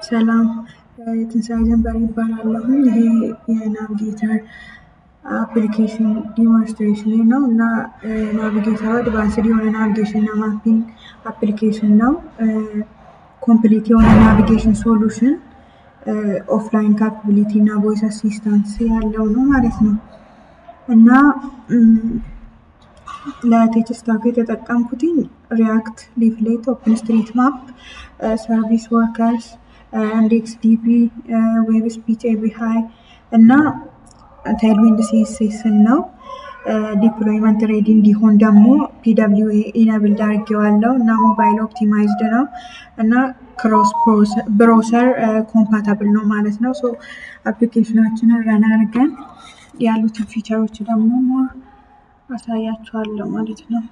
ሰላም፣ የትንሳኤ ጀንበር ይባላለሁኝ። ይሄ የ Navigator application demonstration ነው እና Navigator advanced የሆነ navigation እና mapping application ነው። Complete የሆነ navigation solution፣ offline capability እና voice assistance ያለው ነው ማለት ነው። እና ለ tech stack የተጠቀምኩትኝ React፣ Leaflet፣ OpenStreetMap፣ Service Workers፣ IndexedDB፣ Web Speech API እና Tailwind CSS ን ነው። Deployment ready እንዲሆን ደግሞ PWA enabled አድርጌዋለሁ እና mobile optimized ነው እና cross browser compatible ነው ማለት ነው። So application ኣችንን run አድርገን ያሉትን feature ኦች ደግሞ more አሳያችኋለሁ ማለት ነው።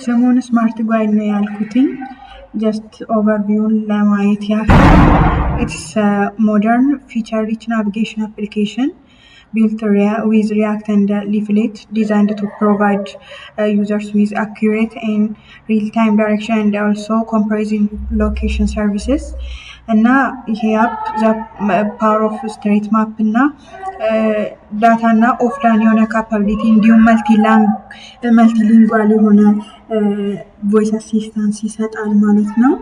ስሙን smart guide ነው ያልኩትኝ። Just overview ን ለማየት ያህል it's modern, feature rich navigation application built with React and Leaflet, designed to provide users with accurate and real-time direction and also comprehensive location services. እና ይሄ app power of street map እና data እና offline የሆነ capability እንዲሁም multilingual የሆነ voice assistance ይሰጣል ማለት ነው።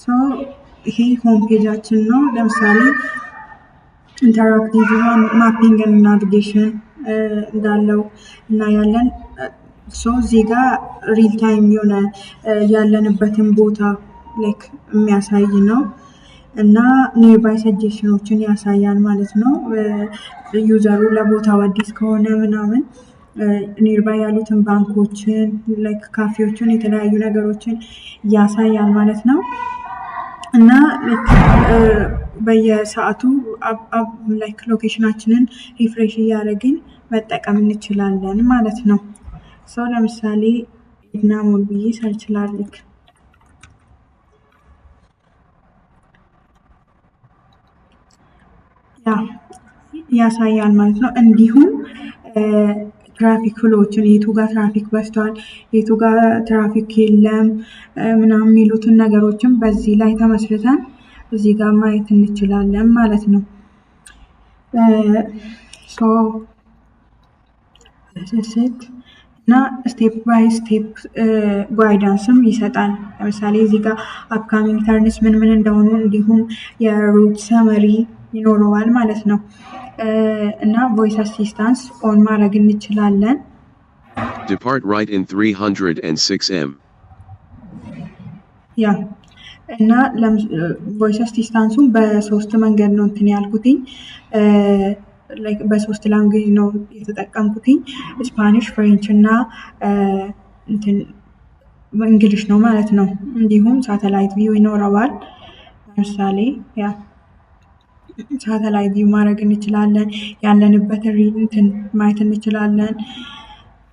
So ይሄ home page ኣችን ነው። ለምሳሌ interactive mapping navigation እንዳለው እናያለን። So እዚህ ጋር real time የሆነ ያለንበትን ቦታ like የሚያሳይ ነው እና nearby suggestion ኦችን ያሳያል ማለት ነው። User ኡ ለቦታው አዲስ ከሆነ ምናምን nearby ያሉትን ባንኮችን፣ like ካፌዎችን፣ የተለያዩ ነገሮችን ያሳያል ማለት ነው። እና በየሰዓቱ like location ኣችንን refresh እያደረግን መጠቀም እንችላለን ማለት ነው። So ለምሳሌ ኤድና ሞል ብዬ search ላድርግ። Yeah፣ ያሳያል ማለት ነው። እንዲሁም traffic flow ዎችን፣ የቱ ጋር ትራፊክ በዝቷል፣ የቱ ጋር ትራፊክ የለም ምናምን የሚሉትን ነገሮችን በዚህ ላይ ተመስርተን እዚህ ጋር ማየት እንችላለን ማለት ነው። So እና step by step guidance ም ይሰጣል። ለምሳሌ እዚህ ጋር upcoming turns ምን ምን እንደሆኑ እንዲሁም የ route summary ይኖረዋል ማለት ነው። እና voice assistance on ማድረግ እንችላለን። Depart right in 306 m. Yeah፣ እና voice assistance ኡን በሶስት መንገድ ነው እንትን ያልኩትኝ፣ በሶስት language ነው የተጠቀምኩትኝ፣ Spanish፣ French እና እንትን English ነው ማለት ነው። እንዲሁም satellite view ይኖረዋል። ለምሳሌ yeah፣ satellite view ማድረግ እንችላለን። ያለንበትን እንትን ማየት እንችላለን።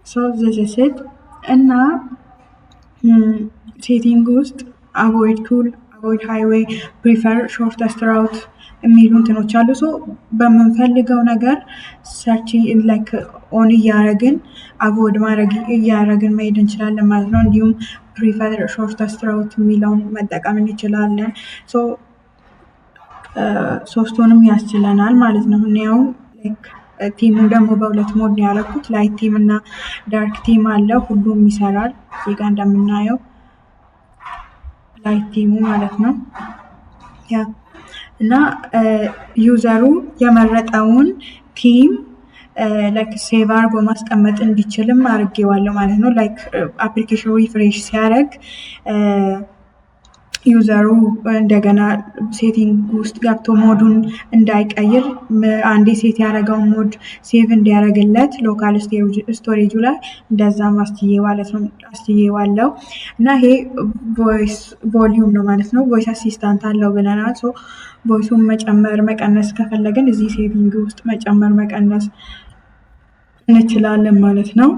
So this እና setting ውስጥ avoid toll፣ avoid highway፣ prefer shortest route የሚሉ እንትኖች አሉ። So በምንፈልገው ነገር search like on እያረግን avoid ማድረግ እያረግን መሄድ እንችላለን ማለት ነው። እንዲሁም prefer shortest route የሚለውን መጠቀም እንችላለን። So ሶስቱንም ያስችለናል ማለት ነው። እኔ like theme ኡን ደግሞ በሁለት mode ነው ያደረኩት። Light theme እና dark theme አለ። ሁሉም ይሰራል። እዚህ ጋር እንደምናየው light theme ኡ ማለት ነው። Yeah፣ እና user ኡ የመረጠውን theme like save አድርጎ ማስቀመጥ እንዲችልም አድርጌዋለሁ ማለት ነው። Like application ኑ refresh ሲያደርግ User ኡ እንደገና setting ውስጥ ገብቶ mode ኡን እንዳይቀይር፣ አንዴ set ያደረገውን mode save እንዲያደርግለት local storage ኡ ላይ እንደዛም አስችዬዋለሁ። እና ይሄ voice volume ነው ማለት ነው። Voice assistant አለው ብለናል። So voice ኡን መጨመር መቀነስ ከፈለግን እዚህ setting ውስጥ መጨመር መቀነስ እንችላለን ማለት ነው።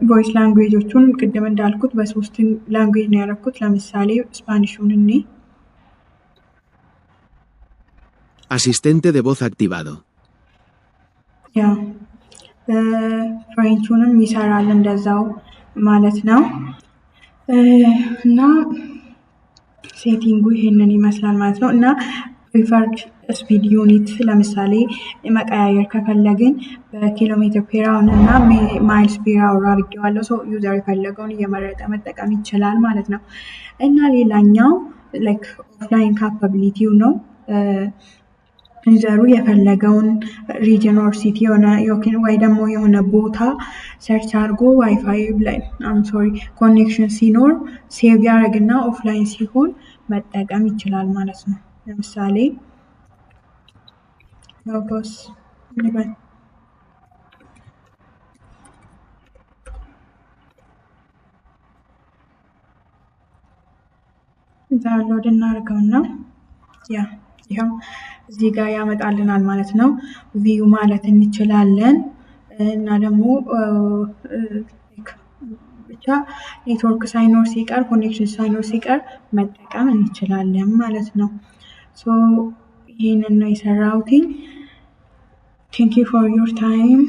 Voice language ኦቹን ቅድም እንዳልኩት በሶስት language ነው ያደረኩት። ለምሳሌ Spanish ኡን እኔ Asistente de voz activado. Yeah, French ኡንም ይሰራል እንደዛው ማለት ነው። እና setting ኡ ይሄንን ይመስላል ማለት ነው። እና preferred speed unit ለምሳሌ መቀያየር ከፈለግን በ kilometer per hour እና miles per hour አድርጌዋለሁ። So user የፈለገውን እየመረጠ መጠቀም ይችላል ማለት ነው። እና ሌላኛው like offline capability ው ነው። User ኡ የፈለገውን region or city የሆነ ወይ ደግሞ የሆነ ቦታ search አድርጎ ዋይፋይ ላይ፣ I'm sorry፣ connection ሲኖር save ያደርግና offline ሲሆን መጠቀም ይችላል ማለት ነው። ለምሳሌ ሎጎስ እንበል። Download እናድርገውና yeah፣ ይኸው እዚህ ጋር ያመጣልናል ማለት ነው። View ማለት እንችላለን። እና ደግሞ ብቻ ኔትወርክ ሳይኖር ሲቀር፣ connection ሳይኖር ሲቀር መጠቀም እንችላለን ማለት ነው። So ይህንን ነው የሰራሁትኝ። Thank you for your time.